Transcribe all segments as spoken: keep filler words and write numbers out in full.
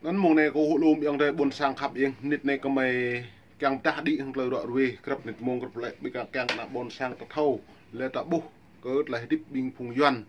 Anŭn mông anai kâo hơlŏm ayŏng adơi ƀôn sang khăp ing, nit anai kơmơi kiăng pơdah đĭ hăng tơlơi ră ruai, krăp nit mông krăp lĕ, ƀing kiăng kơ ană ƀôn sang ta thâo, lĕ ta ƀuh, kơ tơlơi hơdip ƀing phung Yuan.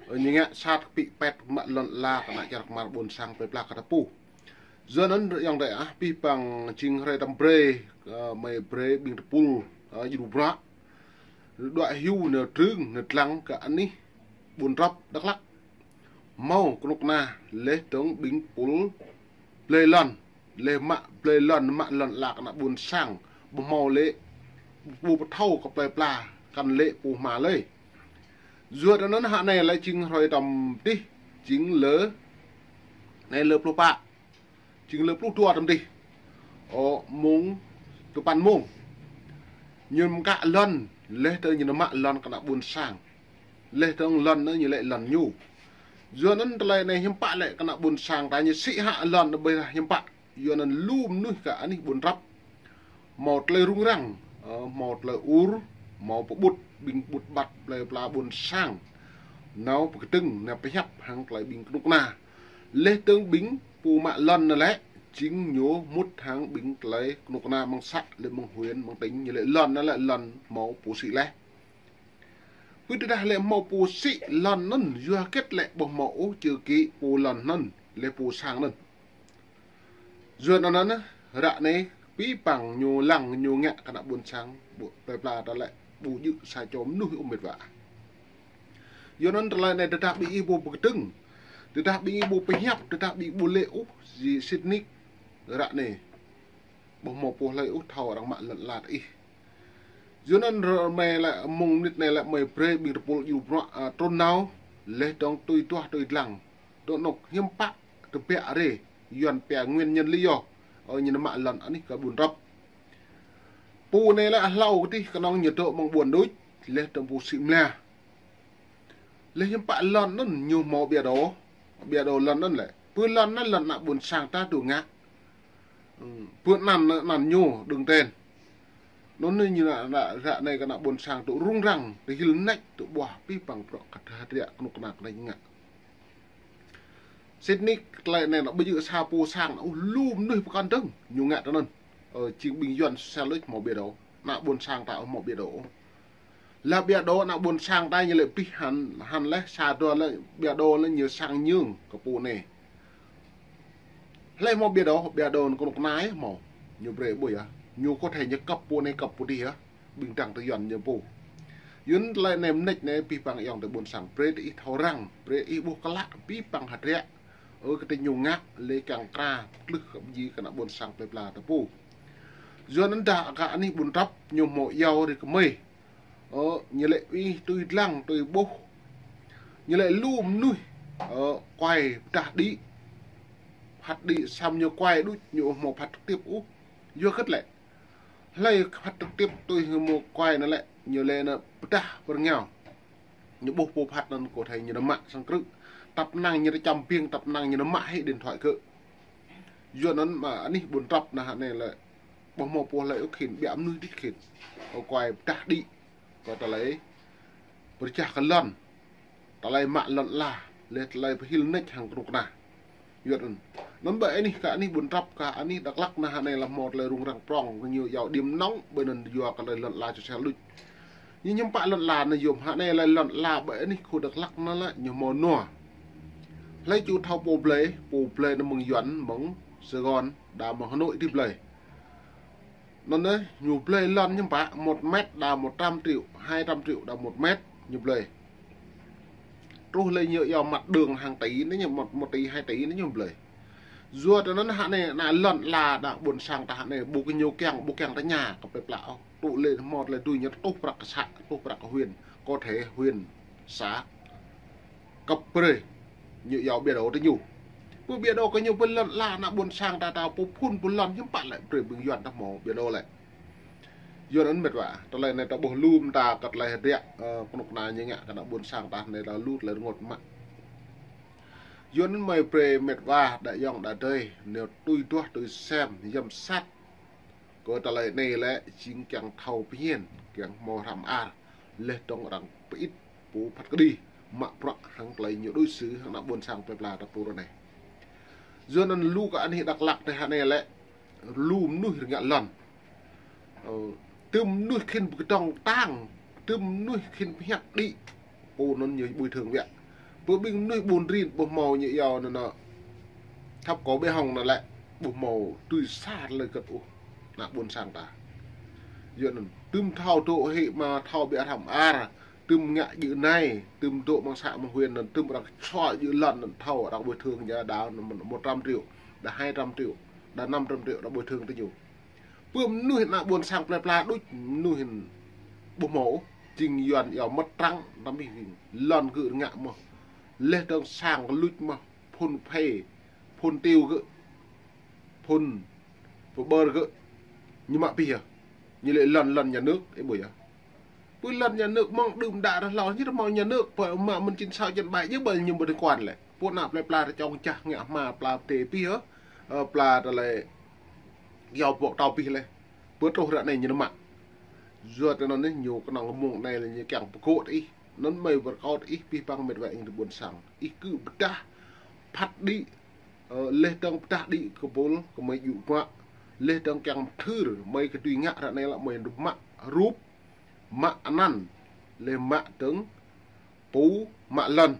Ơ, ñu ngă sat kơ pĭ pet mă lŏn ala kơ ană čar kơmar ƀôn sang plơi pla kơ ta pô. Yua anŭn ayŏng adơi ah, pih păng jing hrơi tơm brơi, ơ, mơi brơi ƀing tơpul, ơ, djru bruă. Đuaĭ hyu nao trưng, nao lăng kơ anih ƀôn Drăp Dak Lak. Hmâo kơnuk kơna, laih dơ̆ng ƀing pul blơi lŏn, laih mă blơi lŏn, mă lŏn ala kơ ană ƀôn sang, ƀu hmâo lĕ, ƀu pơthâo kơ plơi pla, kăn lĕ pô hma lơi. Yua anŭn hă anai lĕ jing hrơi tơm dih, jing lơ, anai lơ pluh pă. Jing lơ pluh dua tơm dih. Ơ, mông, tơpăn mông. Ñu mơkă lŏn, laih dơ̆ng ñu nao mă lŏn kơ ană ƀôn sang. Laih dơ̆ng lŏn anŭn ñu lĕ lŏn ñu. Yua anŭn tơlơi anai hiư̆m pă lĕ kơ ană ƀôn sang ta ñu sĭ hă lŏn anŭn ƀơi hiư̆m pă. Yua anŭn lu mơnuih kơ anih ƀôn Drăp. Hmâo tơlơi rŭng răng, ơ, hmâo tơlơi ur, hmâo pơƀut, ƀing ƀut ƀăt plơi pla ƀôn sang. Nao pơkơdơ̆ng, nao pơhiăp hăng tơlơi ƀing kơnuk kơna. Laih dơ̆ng ƀing pô mă lŏn anŭn lĕ, jing ñu mŭt hăng ƀing tơlơi kơnuk kơna mơ̆ng să, lĕ mơ̆ng huyện, mơ̆ng tỉnh, ñu lĕ lŏn anŭn lĕ lŏn hmâo pô sĭ laih. Pơ tơdah lĕ hmâo pô sĭ lŏn anŭn, yua hơget lĕ ƀu hmâo ôh chữ ký pô lŏn anŭn, lĕ pô sang anŭn. Yua anŭn anŭn, ră anai, pih păng ñu lăng ñu ngă kơ ană ƀôn sang, ƀu, plơi pla ta lĕ, ƀu djơ̆ sa čô mơnuih ôh met wa. Yua anŭn tơlơi anai tơdah ƀing ih ƀu pơkơdơ̆ng, tơdah ƀing ih ƀu pơhiăp, tơdah ƀing ih ƀu lĕ ôh, jing sĭt nik, ră anai. Ƀu hmâo pô hlơi ôh thâo arăng mă lŏn ala tơ ih. Yua anŭn rơmơi lĕ mông mơnit anai lĕ mơi brơi ƀing tơpul djru bruă, ơ, trŭn nao, laih dơ̆ng tui duah tui lăng. Dŏ anŏ hiư̆m pă tơbiă rai, Yuan pia nguyên nhân lý do, ơ, ñu nao mă lŏn anih kơ ƀôn Drăp. Pô anai lĕ hlâo kơ dih kơnơ̆ng ñu dŏ mơ̆ng ƀôn đôč, laih dơ̆ng pô sĭ mla. Laih hiư̆m pă lŏn anŭn ñu hmâo bia đô, bia đô lŏn anŭn lĕ. Pơ lŏn anŭn lŏn ană ƀôn sang ta dŏ ngă. Ư, pơ anăn, anăn ñu đơ̆ng ten. Anŭn anai ñu nao, nao, ră anai kơ ană ƀôn sang dŏ rŭng răng, tơhil nač, dŏ ƀuah pih păng prŏ kơ hơdră kơnuk kơna kơ anai ngă. Sĭt nik tơlơi anai nao ƀu djơ̆ sa pô sang, ôh lu mơnuih pơkŏn dơ̆ng, ñu ngă tơ anŭn. Ơ, jing ƀing Yuan sel đôč hmâo bia đô, ană ƀôn sang ta ôh hmâo bia đô. Lă bia đô ană ƀôn sang ta ñu lĕ pih hăn, hăn laih sa dua lĕ bia đô lĕ ñu sang nhưng kơ pô anai. Hlơi hmâo bia đô, bia đô anŭn kơnuk kơna ih hmâo. Ñu brơi ƀuh yơh. Ñu kơ thâo ñu kăp pô anai kăp pô dih yơh. Ƀing dăng tơ Yuan ñu pô. Yua anŭn tơlơi anai mơneč anai pih păng ayŏng adơi ƀôn sang. Brơi tơ ih thâo răng, brơi ih ƀuh klă, pih păng hơdră. Ơ, kơ tơ ñu ngă, lĕ kiăng kra, tlưh kơ ƀing kơ ană ƀôn sang plơi pla ta pô. Yua anŭn dah kơ anih ƀôn Drăp, ñu hmâo iâu rai kơ mơi. Ơ, ñu lĕ ih tui lăng, tui ƀuh. Ñu lĕ lu mơnuih, ơ, kuai pơdah đĭ. Phat đĭ samơ̆ ñu kuai đôč, ñu ƀu hmâo phat trực tiếp ôh. Yua hơget lĕ. Hlơi phat trực tiếp tui hmâo kuai anŭn lĕ, ñu lĕ anŭn pơdah pơrơngiao. Ñu ƀuh pô phat anŭn kơ thâo ñu nao mă sang krư̆. Tăp năng ñu nao čăm biêng, tăp năng ñu nao mă hĭ điện thoại kơ. Yua anŭn mă anih ƀôn Drăp anai hă anai lĕ. Ƀu hmâo pô hlơi ôh khĭn, biă mơnuih đôč khĭn. Kơ kuai pơdah đĭ. Kơ tơlơi pơrơjah kơ lŏn. Tơlơi mă lŏn ala, laih tơlơi pơhil nač hăng kơnuk kơna. Yua anŭn. Anŭn ƀơi anih kơ anih ƀôn Drăp kơ anih Dak Lak anai hă anai lăm hmâo tơlơi rŭng răng prŏng kơ ñu iâu điểm nóng ƀơi anŭn yua kơ tơlơi lŏn ala čơsel đôč. Ñu hiư̆m pă lŏn ala anai yôm hă anai lĕ lŏn ala ƀơi anih khu Dak Lak anai lĕ ñu hmâo nua. Hlơi či thâo pô blơi, pô blơi anai mơ̆ng Yuan, mơ̆ng Sài Gòn, đa mơ̆ng Hà Nội dih blơi. Anŭn anai, ñu blơi lŏn hiư̆m pă, một mét đa một trăm triệu, hai trăm triệu đa một mét, ñu blơi. Truh lĕ ñu iâu mặt đường hàng tỷ anai ñu, một, một tỷ, hai tỷ anai ñu blơi. Yua tơ anŭn hă anai, ană lŏn ala ană ƀôn sang ta hă anai, ƀu kơ ñu kiăng, ƀu kiăng tơña kơ plơi pla ôh. Tŭ lĕ hmâo tơlơi tui ñu tuh prăk kơ să, tuh prăk kơ huyện, có thể huyện, xã. Kăp brơi, ñu iâu bia đô tơ ñu. Pơ bia đô kơ ñu pơ lŏn ala ană ƀôn sang ta ta pô phŭn pơ lŏn hiư̆m pă lĕ brơi ƀing Yuan ta hmâo bia đô lĕ. Yua anŭn met wa, tơlơi anai ta ƀuh lŏm ta kơ tơlơi hơdră, ơ, kơnuk kơna ñu ngă kơ ană ƀôn sang ta anai ta lu tơlơi rơngot mă. Yua anŭn mơi brơi met wa, đa ayŏng đa adơi, nao tui duah tui sem, yăm sat. Kơ tơlơi anai lĕ jing kiăng thâo pơhiăp, kiăng hmâo hrăm ar, laih dơ̆ng arăng pơit pô phat kơđi, mă bruă hăng tơlơi ñu đối xử hăng ană ƀôn sang plơi pla ta pô ră anai. Yua anŭn lu kơ anih Dak Lak tơ hơnai lĕ, lu mơnuih rơngiă lŏn. Ơ, tơm mơnuih khĭn pơkơdơ̆ng tang, tơm mơnuih khĭn pơhiăp đĭ. Pô anŭn ñu bồi thường wĕ. Pơ ƀing mơnuih ƀun rin, ƀu hmâo ñu iâu anŭn nă. Thăp kâo ƀĕ hŏng anŭn lĕ, ƀu hmâo tui sa tơlơi kơ̆t ôh, ană ƀôn sang ta. Yua anŭn, tơm thâo dŏ hĭ mă thâo ƀĕ hrăm ar, tơm ngă djơ̆ anai, tơm dŏ mơ̆ng să mơ̆ng huyện anŭn, tơm arăng sua djơ̆ lŏn anŭn thâo, arăng bồi thường ñu đa anŭn một trăm triệu, đa hai trăm triệu, đa năm trăm triệu, arăng bồi thường tơ ñu. Pơ mơnuih ană ƀôn sang plơi pla đôč, mơnuih ƀu hmâo, jing Yuan iâu mất trắng, năm ih jing lŏn gơ̆ ngă mơ̆n. Leh dơ̆ng sang luč mơ̆n, phun phê, phun tiêu gơ̆, phun pơƀơr gơ̆, ñu mă pih yơh. Ñu lĕ lŏn, lŏn nhà nước, ih ƀuh yơh. Pơ lŏn nhà nước mơ̆ng đưm đă ră hlâo, ñu tơ hmâo nhà nước, pơ mă mơ̆n chín sáu chín bảy, ñu ƀơi ñu ƀơi liên quan lĕ. Pô ană plơi pla tơ čŏng čah ngă hma pla pơdê pih yơh. Ơ, pla tơlơi iâu pŏk tâo pih lĕ. Pơ truh ră anai ñu nao mă. Yua tơ anŭn anai ñu kơnơ̆ng mơ̆ng anai lĕ ñu kiăng pơgô̆ tơ ih. Anŭn mơi pơrơkâo tơ ih pih păng mĕt wa ing tơ ƀôn sang. Ih kơ pơdah phat đĭ, ơ, leh dơ̆ng pơdah đĭ kơ pôl, kơ mơi djŭ mă. Leh dơ̆ng kiăng mơthưr, mơi kơ tui ngă ră anai lĕ mơi mă rup, mă anăn, leh mă dơ̆ng pô mă lŏn,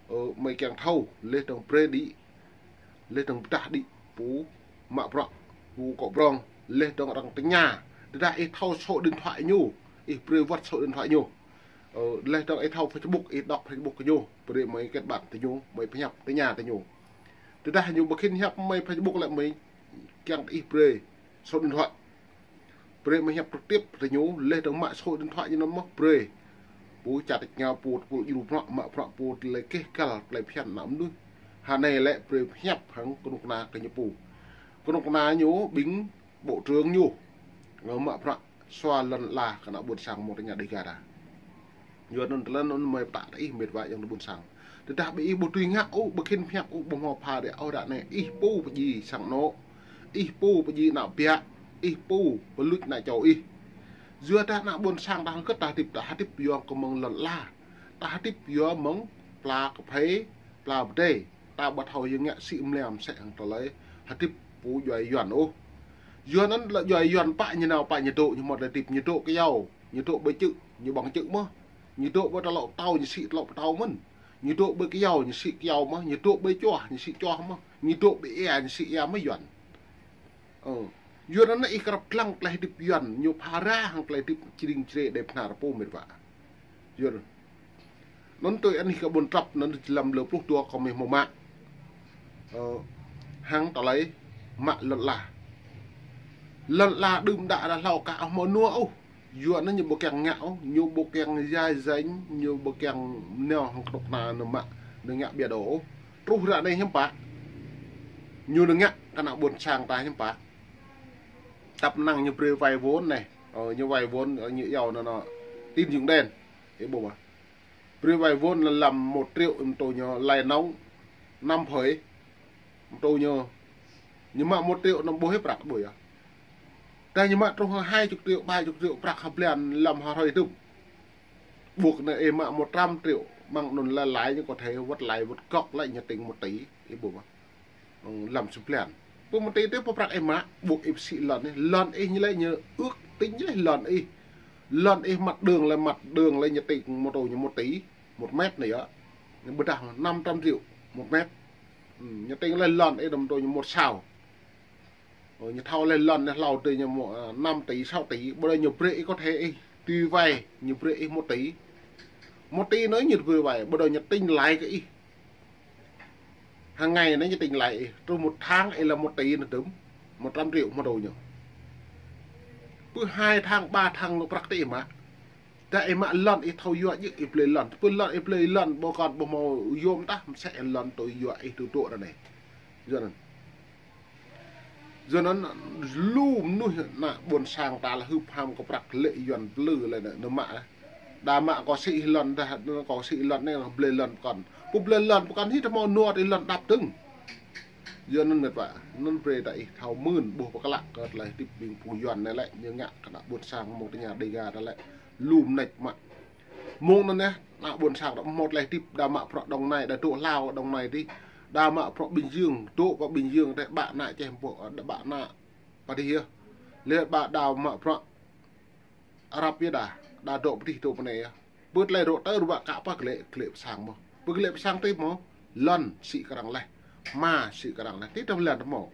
ơ, mơi kiăng thâo, leh dơ̆ng brơi đĭ, leh dơ̆ng pơdah đĭ, pô mă bruă, pô kŏ prong, leh dơ̆ng arăng tơña, tơdah ih thâo số điện thoại ñu, ih brơi wơ̆t số điện thoại ñu. Ơ, leh dơ̆ng ih thâo Facebook, ih đŏk Facebook kơ ñu, brơi mơi kết bạn tơ ñu, mơi pơhiăp tơña tơ ñu. Tơdah ñu ƀu khĭn hiăp mơi Facebook lĕ mơi kiăng ih brơi số điện thoại. Brơi mơi hiăp trực tiếp tơ ñu, leh dơ̆ng mă số điện thoại ñu anŭn mơ̆n brơi. Pô čăt ngă pô, pô djru bruă, mă bruă pô tơlơi keh kăl, tơlơi phiăn ană mơnuih. Hơnai lĕ brơi hiăp hăng kơnuk kơna kơ ñu pô. Kơnuk kơna ñu ƀing bộ trưởng ñu. Ngă mă bruă sua lŏn ala kơ ană ƀôn sang mơ̆ng tơña Dega ta. Yua anŭn tơlơi anŭn mơi pơtă tơ ih mĕt wa yang tơ ƀôn sang. Tơdah ƀing ih ƀu tui ngă ôh, ƀu khĭn pơhiăp ôh, ƀu hmâo pha rĕ ôh ră anai, ih pô pơjing sang anŏ, ih pô pơjing ană biă, ih pô pơluč ană čô ih. Yua dah ană ƀôn sang ta hơgĕt ta hơdip, ta hơdip yua kơ mơ̆ng lŏn ala. Ta hơdip yua mơ̆ng pla kơphê, pla pơdai. Ta ƀu thâo yua ngă sĭ mlam sĕ hăng tơlơi hơdip pô djuai Yuan ôh. Yua anŭn lĕ djuai Yuan pă ñu nao pă ñu dŏ, ñu hmâo tơlơi hơdip, ñu dŏ kơyâo, ñu dŏ ƀơi čư̆, ñu ƀơ̆ng čư̆ mơ̆n. Ñu dŏ ƀơi tơlŏ pơtâo, ñu sĭ tơlŏ pơtâo mơ̆n. Ñu dŏ ƀơi kơyâo, ñu sĭ kơyâo mơ̆n. Ñu dŏ ƀơi čuah, ñu sĭ čuah mơ̆n. Ñu dŏ ƀơi ia, ñu sĭ ia mơ̆n Yuan. Ơ. Yua anŭn ih krăp lăng tơlơi hơdip Yuan, ñu phara hăng tơlơi hơdip čơring čơrê đe phnar pô mĕt wa. Yua anŭn. Anŭn tui anih kơ ƀôn trăp, anŭn lăm lơ pluh dua kơ mơi hmâo mă. Ơ, hăng tơlơi mă lŏn ala. Lŏn ala đưm đă ră hlâo kơ ƀu hmâo nua ôh. Yua anŭn ñu ƀu kiăng ngă ôh, ñu ƀu kiăng jai janh, ñu ƀu kiăng nao hăng kơnuk kơna nao mă, nao ngă ƀiă đô ôh. Truh ră anai hiư̆m pă. Ñu nao ngă kơ ană ƀôn sang ta hiư̆m pă. Tăp năng ñu brơi vay vốn anai. Ơ, ñu vay vốn, ơ, ñu iâu anŭn, anŭn tín dụng đen. Ih ƀuh mơ̆n. Brơi vay vốn lăm một triệu, mơ̆ng tơ ñu lay nong năm phơi. Mơ̆ng tơ ñu, ñu mă một triệu năm ƀuh hĭ prăk ƀuh yơh. Dah ñu mă truh hai chục triệu, ba chục triệu prăk ha blan lăm ha hrơi tŭm. Ƀuh anai ih mă một trăm triệu, mơ̆ng anŭn lay lay ñu có thể wơ̆t lay wơ̆t gŏk lĕ ñu tĭng một tỷ, ih ƀuh mơ̆n. Ơ, lăm sa blan. Pơ một tỷ tơ pơ prăk ih mă, ƀuh ih sĭ lŏn ih, lŏn ih ñu lĕ ñu ước tính lĕ lŏn ih. Lŏn ih mặt đường lĕ, mặt đường lĕ ñu tĭng mơ̆ng tơ ñu một tỷ, một mét anai yơh. Ñu ƀudah năm trăm triệu một mét. Ơ, ñu tĭng lĕ lŏn ih đăm tơ ñu một sao. Ơ, ñu thâo lĕ lŏn anai hlâo tơ ñu mơ̆, ơ, năm tỷ, sáu tỷ, ƀơi anai ñu brơi ih có thể ih tui vay, ñu brơi ih một tỷ. Một tỷ anai ñu brơi vay, ƀơi anai ñu tĭng lãi kơ ih. Hàng ngày anai ñu tĭng lãi ih, truh một tháng ih lăm một tỷ anai tŭm, một trăm triệu mơ̆ng tơ ñu. Pơ hai tháng, ba tháng anŭn prăk tơ ih mă. Dah ih mă lŏn ih thâo yua djơ̆ ih blơi lŏn. Pơ lŏn ih blơi lŏn, ƀu kăn ƀu hmâo yôm tah, mơsĕ lŏn tui yua ih tŭ tŭ ră anai. Yua anŭn. Yua anŭn lu mơnuih ană ƀôn sang ta lĕ hưp ham kơ prăk lĕ Yuan plư lĕ nao mă. Đa mă kơ sĭ lŏn dah, kơ sĭ lŏn anai kơ blơi lŏn pơkŏn. Pô blơi lŏn pơkŏn hĭ tơ hmâo nua tơ lŏn đăp dơ̆ng. Yua anŭn mĕt wa, anŭn brơi ta ih thâo mưn ƀuh pơklă kơ tơlơi hơdip ƀing pô Yuan anai lĕ ñu ngă kơ ană ƀôn sang mơ̆ng tơña Dega ta lĕ lu mơneč mă. Mơ̆ng anŭn yơh, ană ƀôn sang ta hmâo tơlơi hơdip đa mă prăk Đồng Nai, đa dŏ hlâo Đồng Nai tih. Đa mă prăk Bình Dương, dŏ pơ Bình Dương tĕ ƀă nă čeh mpô, ƀă nă pơ dih yơh. Lĕ ƀă đa mă prăk Arab yơh đa, đa dŏ pơ dih dŏ pơ anai yơh. Pơ tơlơi dŏ tơ rơbă kă pơ glĕ, glĕ pơ sang mơ̆. Pơ glĕ pơ sang tih mơ̆, lŏn sĭ kơ arăng laih. Hma sĭ kơ arăng laih. Tih tơ lŏn tơ mơ̆.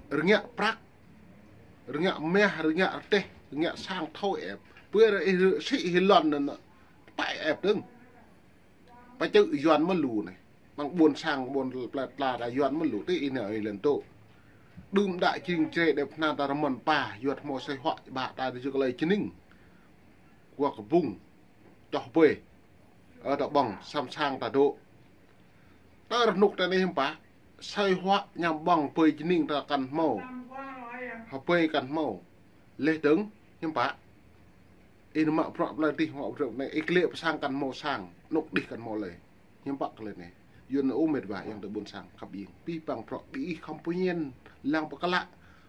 Rơngiă prăk, rơngiă mah, rơngiă rơteh, rơngiă sang thâo ĕp. Pơ rơ ih sĭ hĭ lŏn anŭn, pă ĕp dơ̆ng. Pơčơ̆ Yuan mơ̆ lu anai. Mơ̆ng ƀôn sang ƀôn plơi pla ta Yuan mơ̆ lu tih ih nao ih lŏn tŏ. Đưm đă jring jrê đĕp hna ta rơmơn pa, Yuan hmâo asơi huă ƀă ta tơ jơk lơi jơning. Kua kơ bung, čoh bơi. Ơ ta ƀơ̆ng, săm sang ta dŏ. Tơ rơnŭk ta anai hiư̆m pă, asơi huă añăm ƀơ̆ng bơi jơning ta kăn hmâo. Hơbơi kăn hmâo. Leh dơ̆ng, hiư̆m pă. Ih nao mă prăk plơi tih mă prăk anai, ih glĕ pơ sang kăn hmâo sang, anŭk đih kăn hmâo lơi. Hiư̆m pă kơ lơi anai. Yua anŭn ơ met wa ayŏng adơi ƀôn sang khăp ƀing. Pih pang prăk ƀing ih khŏm pơñen, lăng pơklă.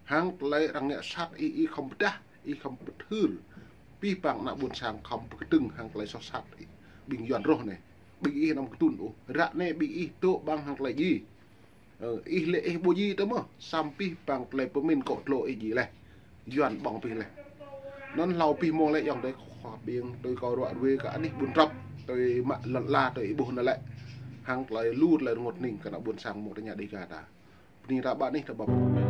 Hăng tơlơi arăng ngă sat ih, ih khŏm pơdah, ih khŏm pơthưr. Pih pang ană ƀôn sang khŏm pơkơdơ̆ng hăng tơlơi soh sat ih. Ƀing Yuan rŏh anai. Ƀing ih anăm kơtŭn ôh. Ră anai ƀing ih dŏ ƀăng hăng tơlơi djai. Ơ, ih lĕ ih ƀu djai tơ mơ̆, săm pih pang tơlơi pơmĭn kŏ tlô ih djai laih. Yuan ƀơ̆ng pih laih. Anŭn hlâo pih mơ̆ng lĕ ayŏng adơi khua ƀing, tui kâo ruă ruê kơ anih ƀun trăp, tui mă lŏn ala, tui ih ƀuh anŭn lĕ. Hăng tơlơi lu tơlơi rơngot hning kơ ană ƀôn sang mơ̆ng tơña Dêga ta. Bơni ta ƀă anih ta ƀơ̆ng.